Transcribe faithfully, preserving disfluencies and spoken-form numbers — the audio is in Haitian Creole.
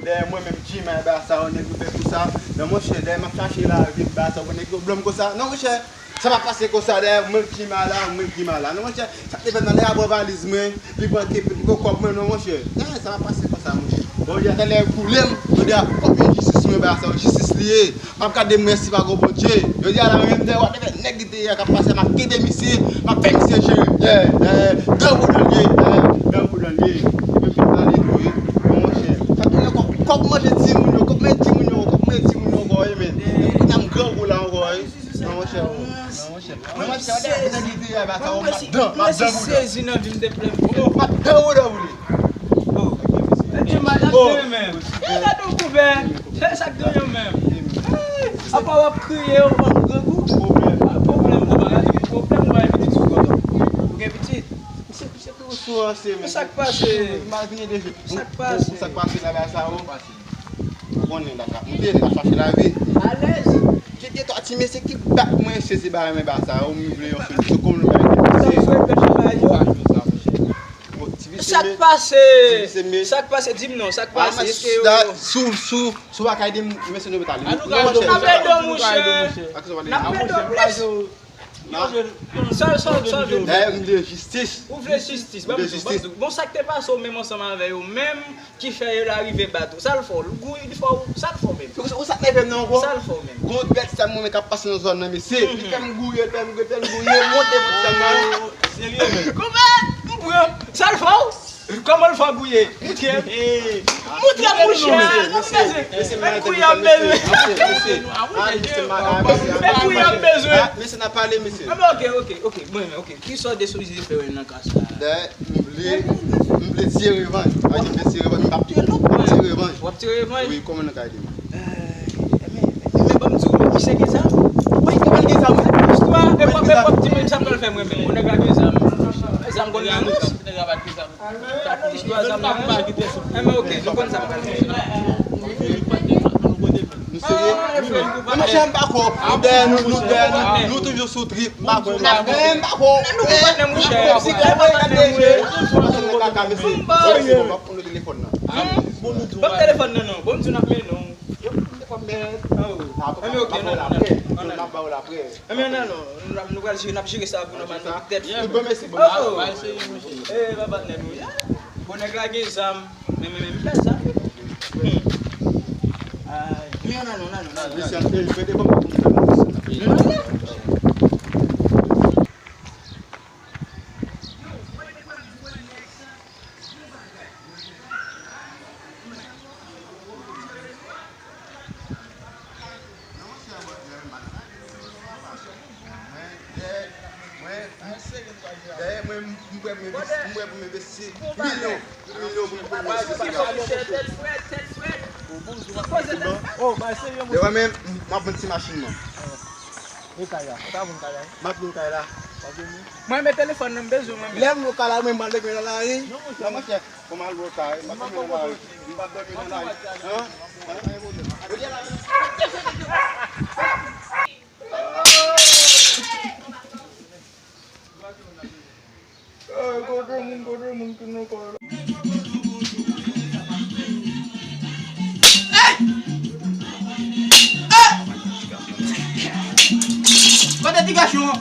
Dèyè mwen menm Jim a ba sa, yon nèg ouvè konsa. Non, monchè, dèyè m ap chache lavi, m ba sa, yon nèg yo blanm konsa. Non, monchè, sa pa pase konsa, dèyè mwen Jim a la, mwen Jim a la. Non, monchè, sa te fè nan lè a pran valiz mwen, li pran ke, li pran kòb mwen, non, monchè. Eh, sa pa pase konsa, monchè. Bon, jodi a, talè koule m, jodi a, kòb yo jistis mwen ba sa, jistis li ye. M ap gade mwen si pa gon Bondye. Jodi a la menm dèyè whatever nèg li te ye a k ap pase, m ap kenbe misye, m ap fè misye jere. Yeah, yeah, gran boudon li ye, yeah, gran boudon li ye. Li menm ki pale tou wi. Bon, monchè. Sa te ye kòb, kòb manje timoun yo, kòb manje timoun yo, kòb manje timoun yo ankò wi, men. Kounye a m grangou la ankò wi. Non, monchè, non, monchè. Non, monchè, whatever nèg li te ye a, ba sa, m ap dan, m ap dan boudon. Sezi nan vi m te plè. M ap dan boudon pou li. Oh. Sa k gen menm? E gade yon kouvè. Se sa k gen yo menm. Apa w ap kriye, w ap grangou? Pwoblèm. Ah, pwoblèm, ou pa ka di pwoblèm, ou pa gen pitit sou kò w. Ou gen pitit? Se, se pou sou ranse, men. Sa k pase? Mal vini de je. Sa k pase? Sa k pase la, la, sa, ou? Ou konnen, la, la. M te, la, chache lavi. Alèz. Gen de twa ti mesye ki bat mwen, sezi ba mwen, ba sa, ou m vle yon solisyon. Kòm nou pa gen mesye. Sa w swete travay yo? Bon, ti vise. Sa k pase? Ti vise, men. Sa k pase? Di m non, sa k pase? Èske yo... Sou, sou, sou pa ka ede m, mesye nou pral. N ap ede w, monchè. N ap ede w plis. Sa, sa, sa w vle di? Dayè, m vle jistis. Ou vle jistis? Ban m di w, ban m di w. Bon, sa k te pase w menm ansanm avè yo menm ki fè yo la rive bat ou? Sa l fè w? L gouye, li fè w, sa l fè w menm? Ou, ou sa k nève m nan ankò? Sa l fè w menm? Gon bèt sa mwen k ap pase nan zòn nan, mesye. Li fè m gouye, fè m gouye, fè m gouye, monte bout zòn nan. Serye menm? Kòman? M pran. Sa l fè w? Kòman l fè w gouye? Moutre m. Moutre m, mouche. Mwen bezwen. Mwen gouye, m bezwen. Mwen gouye, m bezwen. Mesye, n ap pale, mesye. Enben, ok, ok, ok. Mwen, ok. Kisa w deside fè nan ka sa a? Dayè, m vle, m vle tiye revanj. Mwen vle tiye revanj. M ap tiye revanj. W ap tiye revanj? Wi, kòman nou ka ede m? Eh, men, men, men, ban m di w, men, misye gen zam. Wi, kòman l gen zam? Istwa, e w ap, e w ap di m sa pral fè mwen menm. Yon nèg la gen zam. Zam konn nan nous. Istwa zam nan nous. Enben, ok, nou konn sa pral fè. Nou serye? Non, monchè, m pa kwè w. Nou dèyè nou, nou dèyè nou, nou toujou sou trip. M pa kwè w. Men m pa kwè w. Nou pa patnè, monchè. Si gade, gade je. Pase nan kaka, mesye. Bon, bon, bon, m ap pran telefòn nan. Ban m telefòn nan, non. Bon, m di w n ap mennen w. Yo, m te fè mèt. Oh. Enben, ok, non, non, non, non. M ap ba w l aprè. Enben, non, non. Nou, nou pral jere, n ap jere sa pou nou ban nou tèt. Bon, mèsi, bon. Oh. Eh, pa patnè nou. Bon, nèg la gen zam. Men, men, men, m pè sa. Hmm. Ay, men ann ale, ann ale, ann ale. Mesye, ann fè, fè devan pou nou fè nou. Ann ale. Dèyè mwen, m prè pou m envesti milyon, milyon pou m fè yon sosyo. Dèyè mwen, m ap vann ti machin nan. M ap vin kay la. Mwen, men telefòn nan, m bezwen mwen menm. Lè m nan kay la, mwen, m al dòmi nan lari. Non, monchè. Kòman al bò kay? M ap dòmi nan lari. M ap dòmi nan lari. An? An? Kote moun, kote moun ki nan kay la? Kote ti gason an?